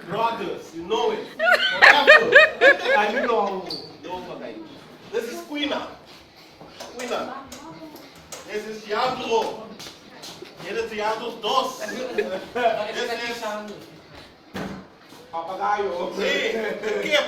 Brothers, you know it. Forever. I know. This is Quina. Quina. This is Yandro. This is Yandro dos. This is Papagayo. Sí, the kip.